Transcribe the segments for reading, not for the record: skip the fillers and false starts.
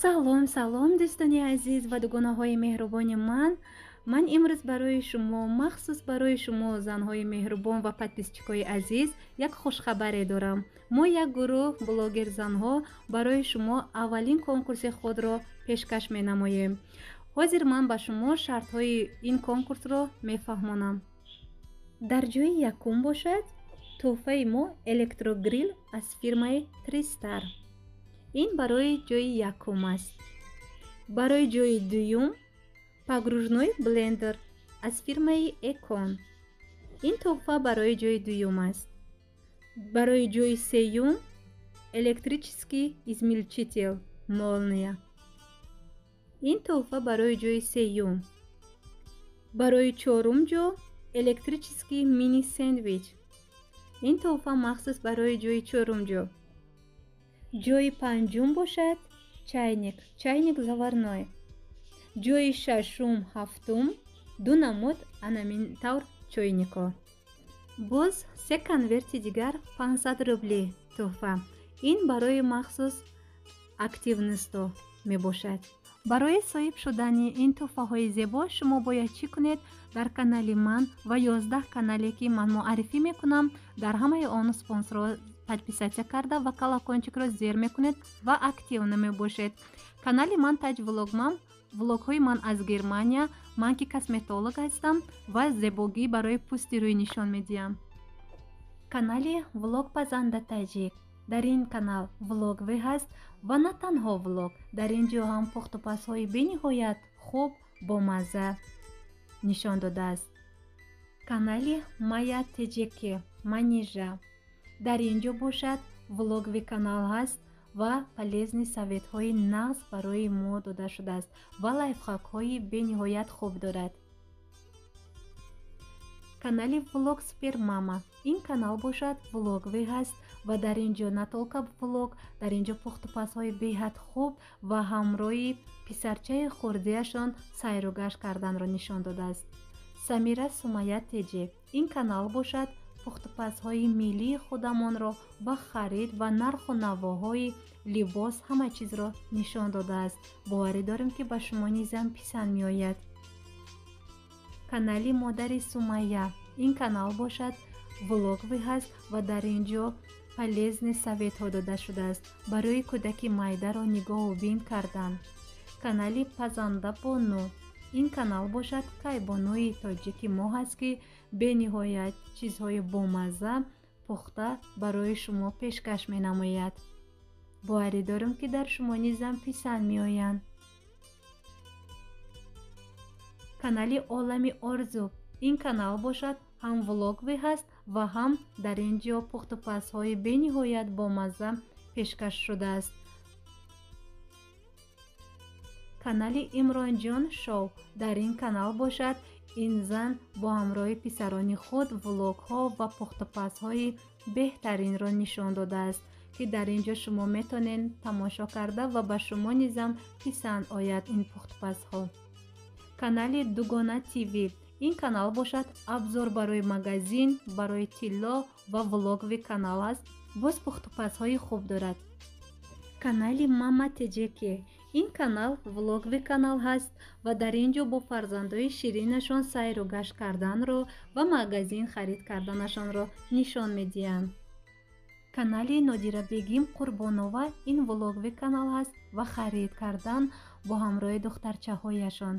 Салом, салом, дӯстони азиз ва дугонаҳои меҳрубони ман. Ман имрӯз барои шумо, махсус барои шумо занҳои меҳрубон ва подписчикои азиз, як хушхабаре дорам. Мо як гурӯҳ блогер занҳо барои шумо аввалин конкурси худро пешкаш менамоем. Ҳозир ман ба шумо шартҳои ин конкурсро мефаҳмонам. Дар ҷои якум бошад тӯҳфаи мо электрогрил аз фирмаи Тристар. Ин барои ҷои якум аст. Барои ҷои дуюм погружной блендер аз фирмаи Экон. Ин тӯҳфа барои ҷои дуюм аст. Барои ҷои сеюм электрический измельчитель Молния. Ин тӯҳфа барои ҷои сеюм. Барои чорум ҷо электрический мини сэндвич. Ин тӯҳфа махсус барои ҷои чорум ҷо. Ҷои панҷум бошад чайник, чайник заварной. Ҷои шашум, ҳафтум ду намуд анамин тавр чойнико. Боз се конверти дигар 500 рубли тӯҳфа. Ин барои махсус активносто мебошад. Барои соҳиб шудани ин тӯҳфаҳои зебо шумо бояд чӣ кунед? Дар канали ман ва 11 канале ки ман муаррифӣ мекунам, дар ҳамаи он спонсорро подписаться карда ва колокольчикро зер мекунед ва активно мебошед. Канали ман Таҷ Влогмам, влогҳои ман аз Германия, ман ки косметолог ҳастам ва зебогӣ барои пӯсти рӯй нишон медиҳам. Канали Влог Пазанда Таҷик. Дар ин канал влогве ҳаст ва на танҳо влог, дар ин ҷо ҳам пухтупазҳои бениҳоят хуб бомазза нишон додааст. Канали Мая Теҷеке Манижа. Дар ин ҷо бошад влогви канал ҳаст ва полезный советҳои нағз барои мо дода шудааст ва лайфхакҳои бениҳоят хуб дорад. Канали Влог Супермама. Ин канал бошад влогве ҳаст ва дар ин ҷо на только влог, дар ин ҷо пухтупазҳои беҳад хуб ва ҳамроҳи писарчаи хурдиашон сайру гашт карданро нишон додааст. Самира Сумая Теҷе. Ин канал бошад пухтупазҳои миллии худамонро ва харид ва нарху навоҳои либос ҳама чизро нишон додааст. Боварӣ дорем, ки ба шумо низам писанд меояд. Канали Модари Сумая. Ин канал бошад влогве ҳаст ва дар ин ҷо полезный советҳо дода шудааст барои кӯдаки майдаро нигоҳубин кардан. Канали Пазанда Бону. Ин канал бошад кайбонуи тоҷики мо ҳаст, ки бениҳоят чизҳои бомазза пухта барои шумо пешкаш менамояд. Боварӣ дорем, ки дар шумо низам писанд меоянд. Канали Олами Орзу. Ин канал бошад ҳам влогве ҳаст ва ҳам дар ин ҷо пухтупазҳои бениҳоят бомазза пешкаш шудааст. Канали Имронҷон Шоу. Дар ин канал бошад ин зан бо ҳамроҳи писарони худ влогҳо ва пухтупазҳои беҳтаринро нишон додааст, ки дар ин ҷо шумо метавонед тамошо карда ва ба шумо низам писанд ояд ин пухтупазҳо. Канали Дугона ТВ. Ин канал бошад обзор барои магазин, барои тилло ва влогви канал аст. Боз пухтупазҳои хуб дорад. Канали Мама Теҷеке. Ин канал влогви канал ҳаст ва дар ин ҷо бо фарзандои ширинашон сайру гашт карданро ва магазин харид карданашонро нишон медиҳанд. Канали Нодирабегим Қурбонова. Ин влогви канал ҳаст ва харид кардан бо ҳамроҳи духтарчаҳояшон.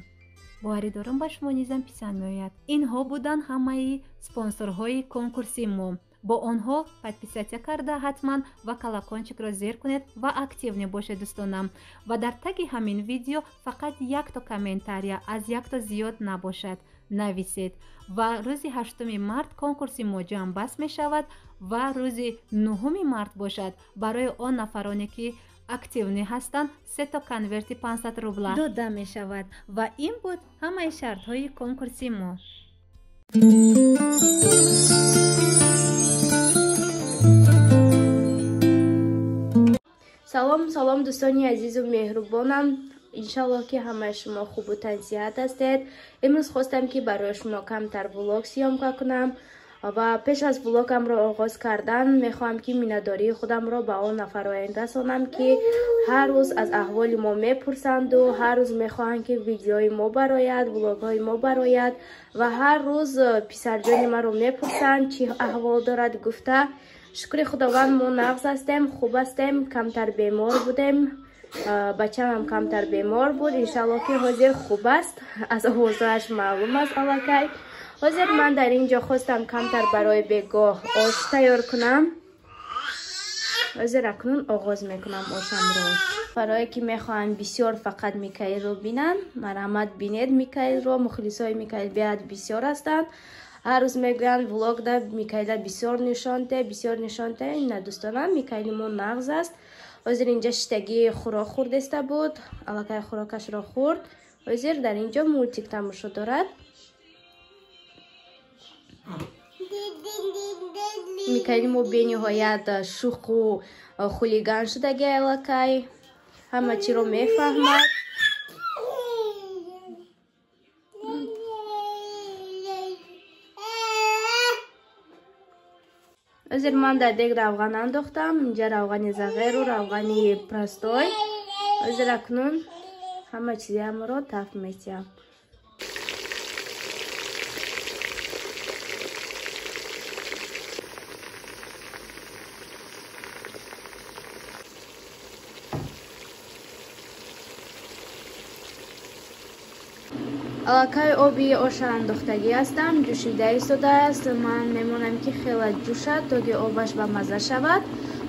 Боварӣ дорам, ба шумо низам писанд меояд. Инҳо буданд ҳамаи спонсорҳои конкурси мо. Бо онҳо подписаться карда ҳатман ва колокольчикро зер кунед ва активный бошед, дӯстонам. Ва дар таги ҳамин видео фақат якто комментария, аз якто зиёд набошад, нависед. Ва рӯзи 8 март конкурси мо ҷамъбаст мешавад ва рӯзи 9 март бошад барои он нафароне ки активный ҳастанд, сето конверти 500 рубла дода мешавад. Ва ин буд ҳамаи шартҳои конкурси мо. Салом, салом, дӯстони азизу меҳрубонам. Иншаллоҳ, ки ҳамаи шумо хубу тансиҳат ҳастед. Имрӯз хостам, ки барои шумо камтар влог съёмка кунам. Ва пеш аз влогамро оғоз кардан мехоҳам, ки миннатдории худамро ба он нафароен расонам, ки ҳар рӯз аз аҳволи мо мепурсанду ҳар рӯз мехоҳанд, ки видеои мо барояд, влогҳои мо барояд ва ҳар рӯз писарҷони маро мепурсанд, чӣ аҳвол дорад гуфта. Шукри Худованд, мо нағз ҳастем, хуб ҳастем, камтар бемор будем. Бачаам камтар бемор буд, иншаллоҳ ки ҳозир хуб аст, аз овозоаш маълум аст аллакай. Ҳозир ман дар ин ҷо хостам камтар барои бегоҳ ош тайёр кунам. Ҳозир акнун оғоз мекунам ошамро. Барое ки мехоҳанд бисёр фақат Микаилро бинанд, марҳамат бинед Микаилро. Мухлисои Микаил беҳад бисёр ҳастанд. Ҳар рӯз мегӯянд влогда Микаила бисёр нишонте, бисёр нишонте. Ина дӯстонам, Микаили мо нағз аст. Ҳозир инҷа шиштагӣ хӯрок хӯрдеста буд, аллакай хӯрокашро хӯрд. Ҳозир дар ин ҷо мультик тамошо дорад. Микаили мо бениҳоят шӯху хулиган шудаги аллакай, ҳама чиро мефаҳмад. Ҳозир ман дар дег равған андохтам. Инҷа равғани зағеру равғани простой. Ҳозир акнун ҳама чизиамро таф метиҳам. Аллакай оби оша андохтагӣ ҳастам, ҷӯшида истодааст. Ман мемонам, ки хела ҷӯшад, то ки обаш ба мазза шавад.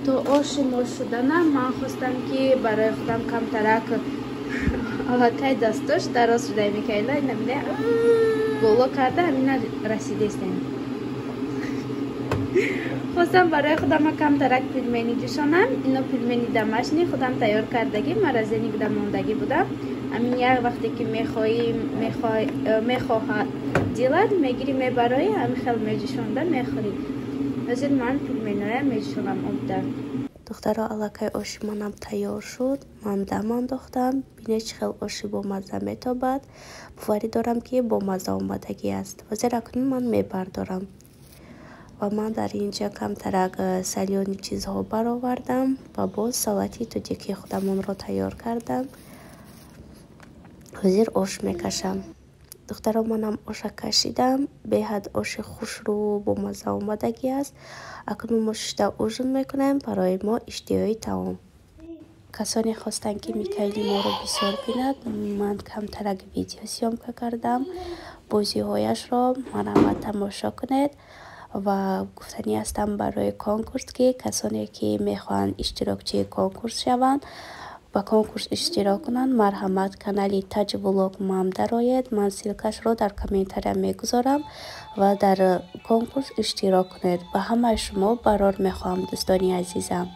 То оши мо шуданам ман хостам, ки барои худам камтарак аллакай дастош дароз шуда Микаила инамида боло карда ҳамина расидестем. Хостам барои худам камтарак пельмени ҷӯшонам. Ино пельмени домашний худам тайёр кардагӣ, морозильник да мондагӣ будам. Амин як вақте ки мехоҳад дилат, мегирӣ, мебароӣ, ҳамин хел меҷӯшонда мехӯрӣ. Ҳозир ман пельменоя меҷӯшонам обда. Духтаро, аллакай оши манам тайёр шуд. Ман дам андохтам. Бинед, чӣ хел оши бомазза метобад. Боварӣ дорам, ки бомазза омадагӣ аст. Ҳозир акнун ман мебардорам. Ва ман дар ин ҷо камтарак салёни чизҳо баровардам ва боз салати тоҷикии худамонро тайёр кардам. Ҳозир ош мекашам. Духтаро, манам оша кашидам. Беҳад оши хушрӯ бомазза омадагӣ аст. Акнун мо шишта ужин мекунем, барои мо иштиҳои таом. Касоне хостанд, ки Микаили моро бисёр бинад, ман камтарак видео съёмка кардам. Бозиҳояшро марҳамат тамошо кунед. Ва гуфтанӣ ҳастам барои конкурс, ки касоне ки мехоҳанд иштирокчии конкурс шаванд, ба конкурс иштирок кунанд, марҳамат канали Таҷ Влог мам дароед. Ман ссылкашро дар комментария мегузорам ва дар конкурс иштирок кунед. Ба ҳамаи шумо барор мехоҳам, дӯстони азизам.